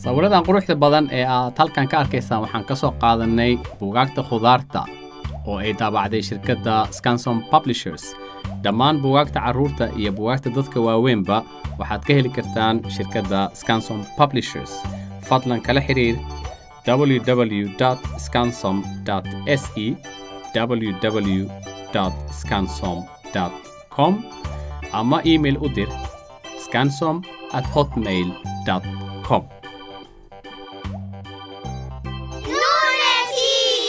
Sawiradan quruxda badan ee aad halkan ka arkaysaan waxaan ka soo qaadanay buugaagta khudaarta oo ay daabacday shirkadda Scansom Publishers. Dhammaan buugaagta carruurta iyo buugaagta dadka waaweynba waxaad ka heli kartaan shirkadda Scansom Publishers. Fadlan kala xiriir www.scansom.se, www.scansom.com ama email u dir scansom@hotmail.com. Nuna TV!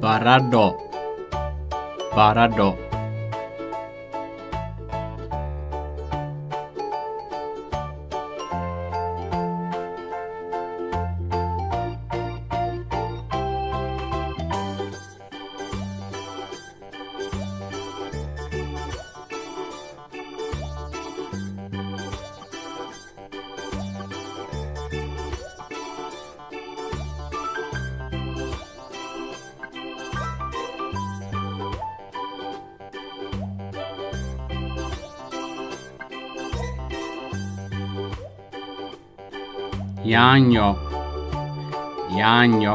Baradho, baradho. Yaanyo, yaanyo.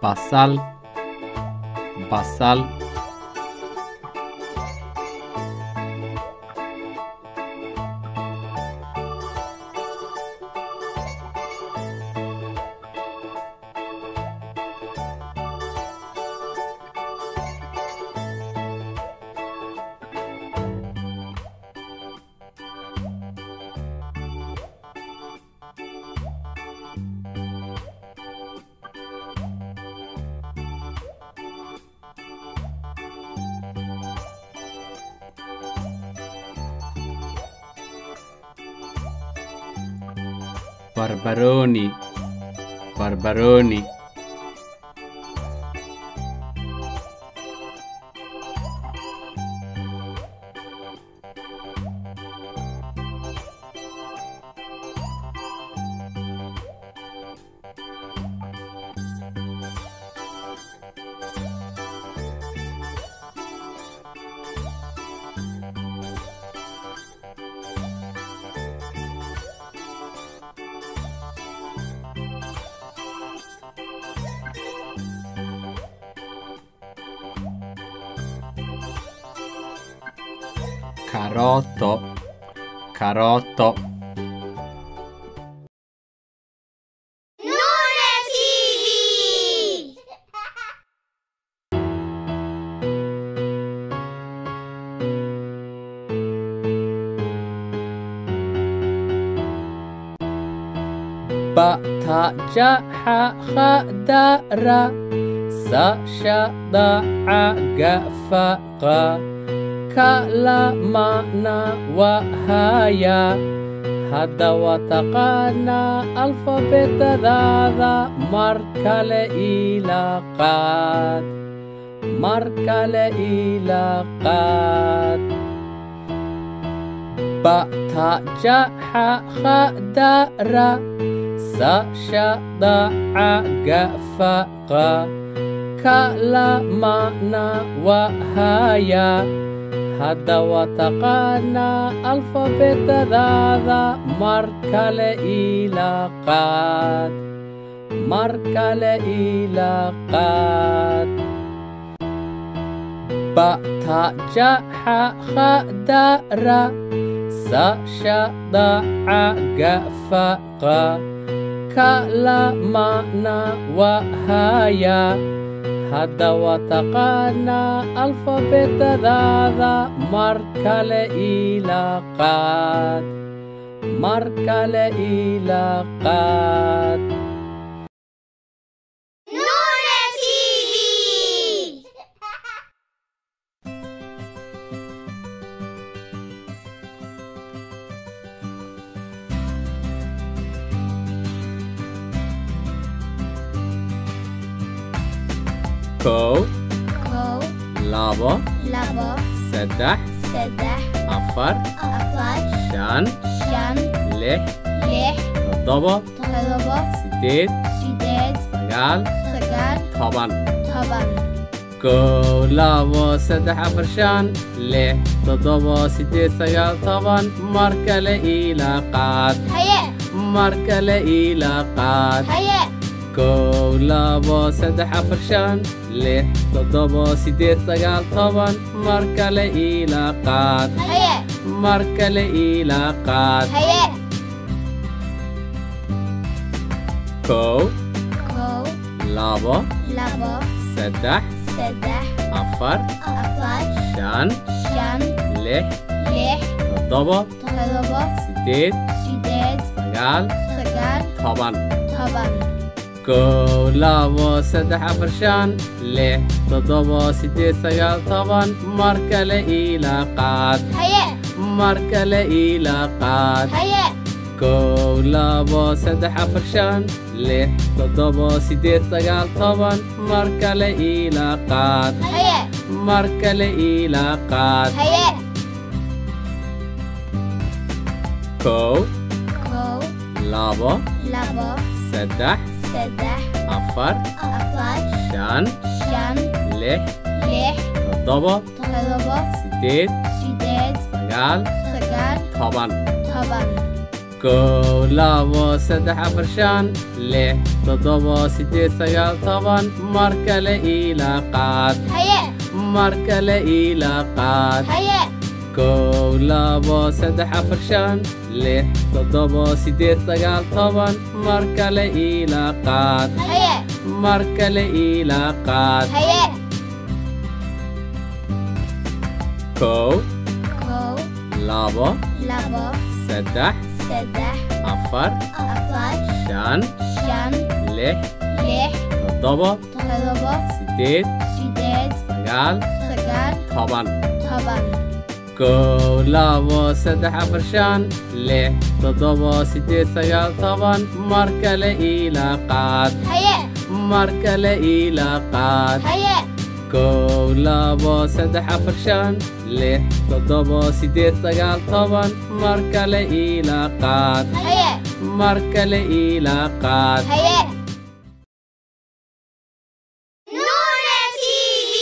Basal, basal. Barbaroni, barbaroni. Carotto, carotto. Nuna TV! Ba ta ja ha kha da ra sa sha da a ga fa ga ka la ma na wa ha ya. Hadda waa taqaanaa alfabetadaada mar kale ila qaad, mar kale ila qaad. Ba ta ja ha kha da ra sa sha da a ga fa ga ka la ma na wa ha ya. Hadda waa taqaanaa alfabetadaada mar kale ila qaad, Mar kale ila qaad. Ba ta ja xa kha da ra sa sha da ca ga fa qa ka la ma na wa ha ya. Hadda waa taqaanaa alfabetadaada. Mar kale ila qaad. Mar kale ila qaad. Nuna TV. Kow, Kow, labo, labo, saddex, saddex, afar, afar, shan, shan, lix, lix, toddobo, toddobo, sideed, sideed, sagaal, sagaal, 10. 10. Kow, labo, saddex, afar, shan, lix, toddobo, sideed, sagaal, 10. Mar kale ila qaad. Haye. Mar kale ila qaad. Haye. Kow, labo, saddex, afar, shan, lix, toddobo, sideed, sagaal, 10. Mar kale ila qaad. Haye. Mar kale ila qaad. Haye. Kow, Kow, labo, labo, saddex, saddex, afar, afar, shan, shan, lix, lix, toddobo, toddobo, sideed, sideed, sagaal, sagaal, 10. 10. Kow, labo, saddex, afar, shan, lix, toddobo, sideed, sagaal, 10. Mar kale ila qaad. Haye. Mar kale ila qaad. Haye. Kow, labo, saddex, afar, shan, lix, toddobo, sideed, sagaal, 10. Mar kale ila qaad. Haye. Mar kale ila qaad. Haye. Kow, Kow, labo, labo, saddex, saddex, afar, afar, shan, shan, lix, lix, toddobo, toddobo, sideed, sideed, sagaal, sagaal, 10. 10. Kow, labo, saddex, afar, shan, lix, toddobo, sideed, sagaal, 10. Mar kale ila qaad. Haye. Mar kale ila qaad. Haye. Kow, labo, saddex, afar, shan, lix, toddobo, sideed, sagaal, 10. Mar kale ila qaad. Haye. Mar kale ila qaad. Haye. Kow, Kow, labo, labo, saddex, saddex, afar, afar, shan, shan, lix, lix, toddobo, toddobo, sideed, sideed, sagaal, sagaal, 10. 10. Kow, labo, saddex, afar, shan, lix, toddobo, sideed, sagaal, 10. Mar kale ila qaad. Haye. Mar kale ila qaad. Haye. Kow, labo, saddex, afar, shan, lix, toddobo, sideed, sagaal, 10. Mar kale ila qaad. Haye. Mar kale ila qaad. Haye. Nuna TV.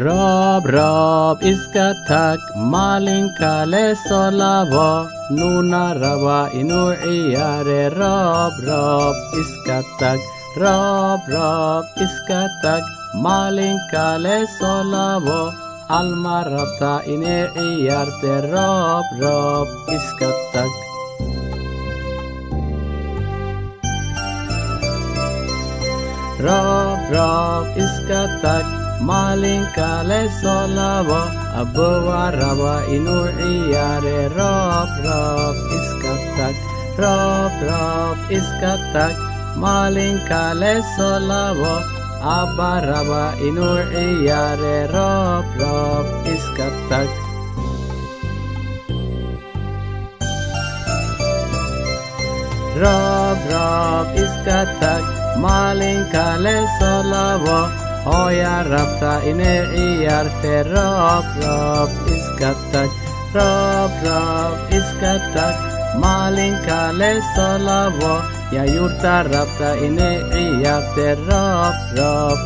Roob, roob, iska tag, maalin kale soo laabo. Nuuna raba inuu ciyaare. Roob, roob, iska tag. Roob, roob, iska tag, maalin kale soo laabo. Alma rabta inay ciyaarte. Roob, roob, iska tag. Roob, roob, iska tag, maalin kale soo laabo. Abbowa raba inuu ciyaare. Roob, roob, iska tag. Roob, roob, iska tag, maalin kale soo laabo. Abba raba inuu ciyaare. Roob, roob, iska tag. Roob, roob, iska tag, maalin kale soo laabo. Hooya rabta inay ciyaarte. Roob, roob, iska tag. Roob, roob, iska tag, maalin kale soo laabo. Yaayuurta rabta inay ciyaarte, roob roob.